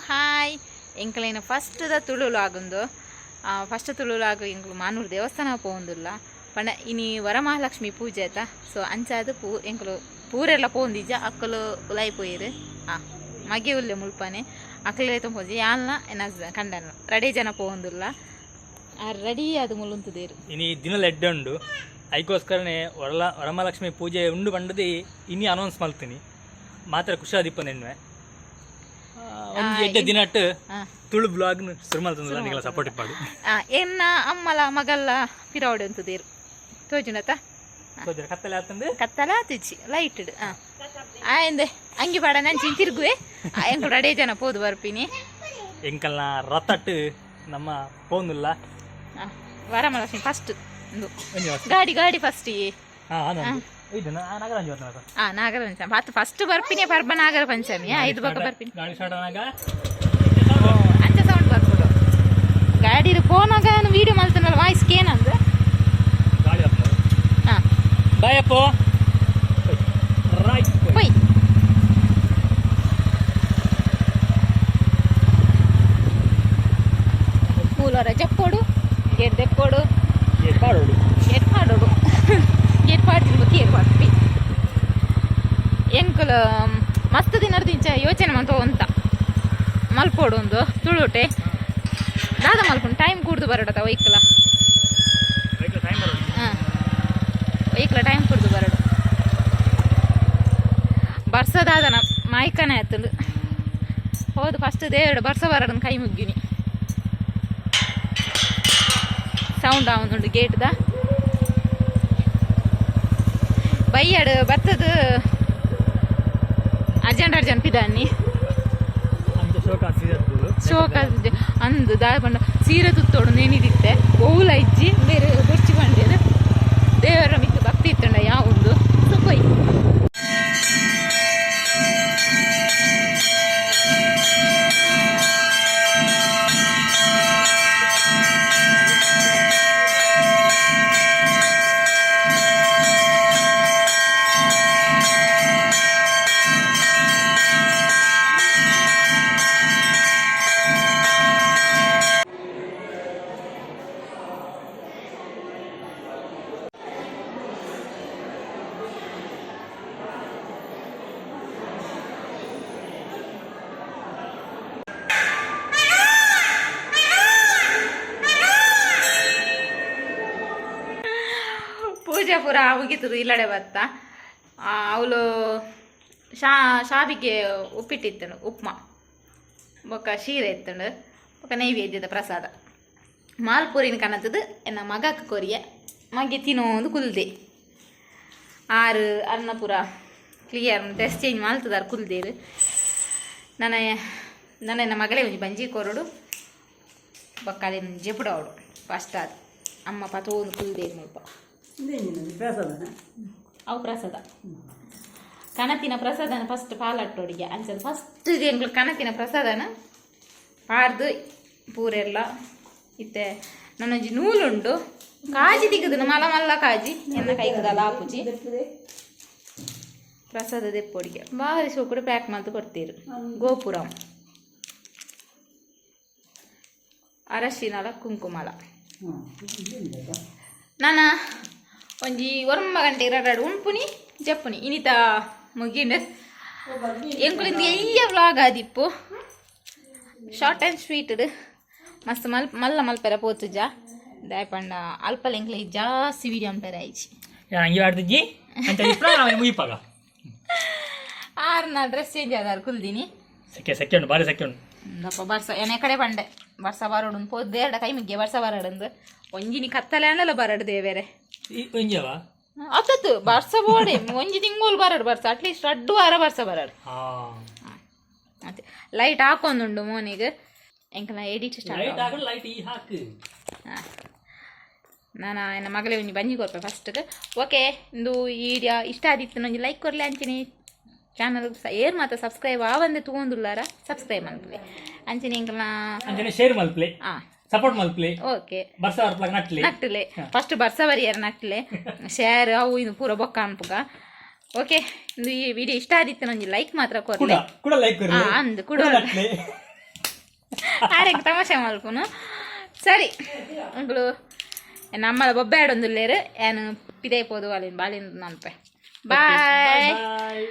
Hi. ಎಂಕಲೇನ first ದ Tulu ಲಾಗುಂದು, first Tulu ಲಾಗು ಎಂಕುಲು ಮಾನೂರು ದೇವಸ್ಥಾನ ಪೋವೊಂದುಲ್ಲ. ಪಂಡ ಇನಿ ವರಮಹಾಲಕ್ಷ್ಮಿ ಪೂಜೆ ಆಯ್ತಾ. ಸೊ ಅಂಚಾದ್ ಪೂ ಎಂಕುಲು ಪೂರೆಲ್ಲ ಪೋಂದಿಜ್ಜ, ಅಕ್ಕಲು ಉಲಾಯಿ ಪೋಯೆರ್. ಮಗೆ ಉಲ್ಲೆ ಮುಲ್ಪನೆ, ಅಕ್ಲೆ ಪೋಜಿ. ಯಾನ್ಲ ಎನ್ನ ಕಂಡನ್ಲ ರಡೇ ಜನ ಪೋವೊಂದುಲ್ಲ. ರೆಡಿ ಅದು ಮುಲ್ಲುಂತುದೇರು. ಇನಿ ದಿನಲ ಎಡ್ಡೆ ಉಂಡು, ಐಕೋಸ್ಕರನೇ ವರಮಹಾಲಕ್ಷ್ಮಿ ಪೂಜೆ ಉಂಡು ಪಂಡದಿ ಇನಿ ಅನೌನ್ಸ್ ಮಲ್ತೀನಿ. ಮಾತ್ರ ಖುಷಿ ಆದಿಪ್ಪ ನೆನ್ವೆ ಒಂಜಿ ಎಡ್ಡೆ ದಿನಟ್ ತುಳು ಬ್ಲಾಗ್ ಶುರು ಮಲ್ತಂದಲ್ಲ, ನಿಗಲ ಸಪೋರ್ಟ್ ಇಪ್ಪಾಡು. ಎನ್ನ ಅಮ್ಮಲ ಮಗಲ್ಲ ಪಿರಾವಡೆ ಉಂತುದೇರು ತೋಜುನತ. ಕತ್ತಲೆ ಆತಂದು. ಕತ್ತಲ ಆತಿಚ್ಚಿ ಲೈಟ್. ಆಯಂದೆ ಅಂಗಿ ಪಾಡ ನಂಚಿ ತಿರುಗುವೆ. ಎಂಕುಲು ರಡೇ ಜನ ಪೋದು ಬರ್ಪಿನಿ. ಎಂಕಲ್ನ ರಥಟ್ ನಮ್ಮ ಪೋಂದುಲ್ಲ. ವರಮಹಾಲಕ್ಷ್ಮಿ ಫಸ್ಟ್ ಗಾಡಿ ಗಾಡಿ ಫಸ್ಟ್. ಇದು ನಾಗರಾಜ್. ನಾಗರ ಪಂಚಮಿ ಅತ್ತು ಫಸ್ಟ್ ಬರ್ಪಿನಿ. ಪರ್ಬ ನಾಗರ ಪಂಚಮಿ ಐದು ಬೊಕ ಬರ್ಪಿನಿ. ಗಾಡಿ ಸ್ಟಾರ್ಟ್ ಆನಾಗ ಅಂಚ ಸೌಂಡ್ ಬರ್ಪುಡು. ಗಾಡಿ ಪೋನಾಗ ವೀಡಿಯೋ ಮಲ್ತನಲ್ಲ, ವಾಯ್ಸ್ ಕೇನಂದು. ಗಾಡಿ. ಬಾಯ್ ಅಪ್ಪೋ, ರೈಟ್. ಪೊಯ್ ಮೂಲರ ಜಪ್ಪೋಡು, ಗೇಟ್ ದೆಪ್ಪೋಡು. ಗೇಟ್ ಪಾಡೋಡು. ಗೇಟ್ ಪಾಡೋಡು. ಗೇಟ್ ಪಾಡ್ದಿನ ಬೊಕ್ಕ ಏರ್ ಪಾಡ್ಪಿ. ಎಂಕುಲು ಮಸ್ತ್ ದಿನರ್ದಿಂಚ ಯೋಚನೆ ಮಂತ ಒಂತ ಮಲ್ಪೋಡು ಒಂದು ತುಳುಟೆ. ದಾದ ಮಲ್ಪುಂಡು, ಟೈಮ್ ಕೂಡ್ದು ಬರಡತ ಒಯ್ಕಲ. ಟೈಮ್ ಬರೋದು. ಹಾಂ, ಒಯ್ಕಲ ಟೈಮ್ ಕುಡ್ದು ಬರಡು. ಬರ್ಸದಾದನ ಮಾಯ್ಕನೆ ಆಯ್ತಂದು ಹೌದು. ಫಸ್ಟ್ ದೇವಡು ಬರ್ಸ ಬರಡನ್ ಕೈ ಮುಗ್ಗಿನಿ. ಸೌಂಡ್ ಆವೊಂದುಂಡು ಗೇಟ್ದ. ಬೈಯಡ್ ಬತ್ತದ ಅರ್ಜೆಂಟ್ ಅರ್ಜೆಂಟ್ ಪಿದಾನಿ. ಅಂಚ ಶೋಕ ಸೀರೆ. ಶೋಕ ಅಂದು ದಾದ ಪಂಡ ಸೀರೆ ತುತ್ತೋಡು ನೆನಿದಿತ್ತೆ. ಓಲ ಇಜ್ಜಿ, ಬೇರೆ ಬೊರ್ಚಿ ಪಂಡೇರು. ದೇವರ ಮಿತ್ತು ಭಕ್ತಿ ಇತ್ತಂಡ ಯಾವುಂದು. ಸೊ ಪೊಯ್. ಪೂಜೆ ಪೂರ ಮುಗೀತದು. ಇಲ್ಲಡೆ ಬತ್ತ ಅವಳು ಶಾವಿಗೆ ಉಪ್ಪಿಟ್ಟಿತ್ತನು, ಉಪ್ಮಾ ಬೊಕ್ಕ ಶೀರೆ ಇತ್ತಂಡು, ಬೊಕ್ಕ ನೈವೇದ್ಯದ ಪ್ರಸಾದ ಮಾಲ್ಪೂರಿನ ಕನತದು. ಎನ್ನ ಮಗಕ್ಕೆ ಕೊರಿಯ. ಮಗೆ ತಿನ್ನೋದು ಕುಲ್ದೆ. ಆರು ಅನ್ನ ಪೂರ ಕ್ಲಿಯರ್ ಡ್ರೆಸ್ ಚೇಂಜ್ ಮಲ್ತದಾರ್, ಕುಲ್ದೇರು. ನನ್ನ ನನ್ನ ಮಗಳೇ ಒಂಜಿ ಬಂಜಿ ಕೊರಡು, ಬೊಕ್ಕ ಅದೇನು ಜೆಪುಡವಡು. ಫಸ್ಟ್ ಅದು ಅಮ್ಮ ಪತೋಂದು ಕುಲ್ದೇರು ಮುಲ್ಪ. ಅವು ಪ್ರಸಾದ, ಕಣತಿನ ಪ್ರಸಾದನ ಫಸ್ಟ್ ಪಾಲಟ್ಟೋಡಿಗೆ ಅಂಚದ. ಫಸ್ಟ್ ಎಂಕ್ಲು ಕಣತಿನ ಪ್ರಸಾದನ ಪಾರ್ದು ಪೂರೆಲ್ಲ. ಇತ್ತೆ ನನ್ನೊಂಜಿ ನೂಲುಂಡು, ಕಾಜಿ ದಿಗದನ ಮಲ್ಲ ಮಲ್ಲ ಕಾಜಿ. ಎನ್ನ ಕೈಗದಲ್ಲ ಆಪುಜಿ. ಪ್ರಸಾದ ದೆಪ್ಪೊಡಿಗೆ ಬಾರಿ ಸೋಕುಡು ಪ್ಯಾಕ್ ಮಲ್ತ್ ಕೊಡ್ತೀರು. ಗೋಪುರಂ ಅರಶಿನಲ ಕುಂಕುಮಲ. ನಾನ ಒಂಜಿ 9 ಗಂಟೆ ರಡಾಡು ಉಣ್ಪುನಿ, ಜಪ್ಪುನಿ. ಇನಿತ ಮುಗಿಂಡ್. ಎಂಕುಲಿಂದ ಎಯ್ಯ ವ್ಲಾಗ್ ಆದಿಪ್ಪು, ಶಾರ್ಟ್ ಆ್ಯಂಡ್ ಸ್ವೀಟ್. ಮಸ್ತ್ ಮಲ್ ಮಲ್ಲ ಮಲ್ಪೆರ ಪೋತುಜ. ದಾಯೆ ಪಂಡ ಅಲ್ಪಲ ಎಂಕ್ಲೆ ಜಾಸ್ತಿ ವೀಡಿಯೋ ಅನ್ಪೆರ ಆಯ್ಚಿ. ಅಂಗಿ ಆಡ್ತಿಜ್ಜಿ ಅಂತ ಮುಗಿಪಾಗ. ಆರು ನಾ ಡ್ರೆಸ್ ಚೇಂಜ್ ಆದಾರು ಕುಲ್ದಿನಿ. ಸೆಕೆ ಸೆಕೆ ಉಂಟು, ಭಾರಿ ಸೆಕೆ ಉಂಟು. ದಪ್ಪ ಬರ್ಸ ಎನೆ ಕಡೆ ಪಂಡೆ ಬರ್ಸ ಬರೋಡು ಪೋದು ಎರಡ ಕೈ ಮುಗ್ಗೆ. ಬರ್ಸ ಬರಡಂದು ಒಂಜಿನಿ ಕತ್ತಲೆ ಅಂಡಲ ಬರಡು ದೇವೇರೆ. ಒಂಜಿಯವ. ಅತ್ತತ್ತು ಬರ್ಸ ಬೋಡೆ. ಒಂಜಿ ತಿಂಗಳು ಬರಡು ಬರ್ಸ, ಅಟ್ಲೀಸ್ಟ್ 2 ವಾರ ಬರ್ಸ ಬರಡು. ಮತ್ತೆ ಲೈಟ್ ಹಾಕೊಂದುಂಡು ಮೋನಿಗೆ. ಎಂಕಲ ಎಡಿಟ್ ಸ್ಟಾರ್ಟ್. ಲೈಟ್ ಹಾಕು, ಲೈಟ್ ಈ ಹಾಕು. ನಾನು ಎನ್ನ ಮಗಳೇ ಒಂಜಿ ಬಂಜಿ ಕೊರ್ಪೆ ಫಸ್ಟ್ಗೆ. ಓಕೆ, ಇಂದು ಈ ವಿಡಿಯೋ ಇಷ್ಟ ಆದಿತ್ತು ಒಂಜಿ ಲೈಕ್ ಕೊರ್ಲೆ. ಅಂಚನೆ ಚಾನಲ್ ಏರ್ ಮಾತ ಸಬ್ಸ್ಕ್ರೈಬ್ ಆವಂದೆ ತೂವೊಂದುಲ್ಲಾರ ಸಬ್ಸ್ಕ್ರೈಬ್ ಮಲ್ಪುಲೆ. ಅಂಚನೆ ಎಂಕಲ್ನ ಅಂಚನೆ ಶೇರ್ ಮಲ್ಪ್ಲೆ. ಸಪೋರ್ಟ್ ಮಲ್ಪ್ಲೆ. ಓಕೆ. ಬರ್ಸ ಬರ್ಪ್ಲಾಗ ನಟ್ಲಿ. ನಟ್ಟಲೆ ಫಸ್ಟ್ ಬರ್ಸ ಬರಿಯರ್ ನಟ್ಲೆ. ಶೇರ್ ಅವು ಇದು ಪೂರ ಬೊಕ್ಕ ಅನ್ಪುಗ. ಓಕೆ, ಇಂದು ಈ ವಿಡಿಯೋ ಇಷ್ಟ ಆದಿತ್ತು ಒಂಜಿ ಲೈಕ್ ಮಾತ್ರ ಕೂಡ ಕೊರ್ಲೆ. ಕೂಡ ಲೈಕ್. ಅಂದು ಕೂಡ. ನಟ್ಲೆ. ಆರೆಗ್ ತಮಾಷೆ ಮಲ್ಪುನು. ಸರಿ, ಅಂಕುಲು ನಮ್ಮಲ ಬೊಬ್ಬೆ ಆಡೊಂದುಲ್ಲೇರು. ಏನು ಪಿದೈ ಪೋದು ಅಲ್ಲಿನ ಬಾಲಿನ ನನ್ಪೆ. ಬಾಯ್. ಬಾಯ್.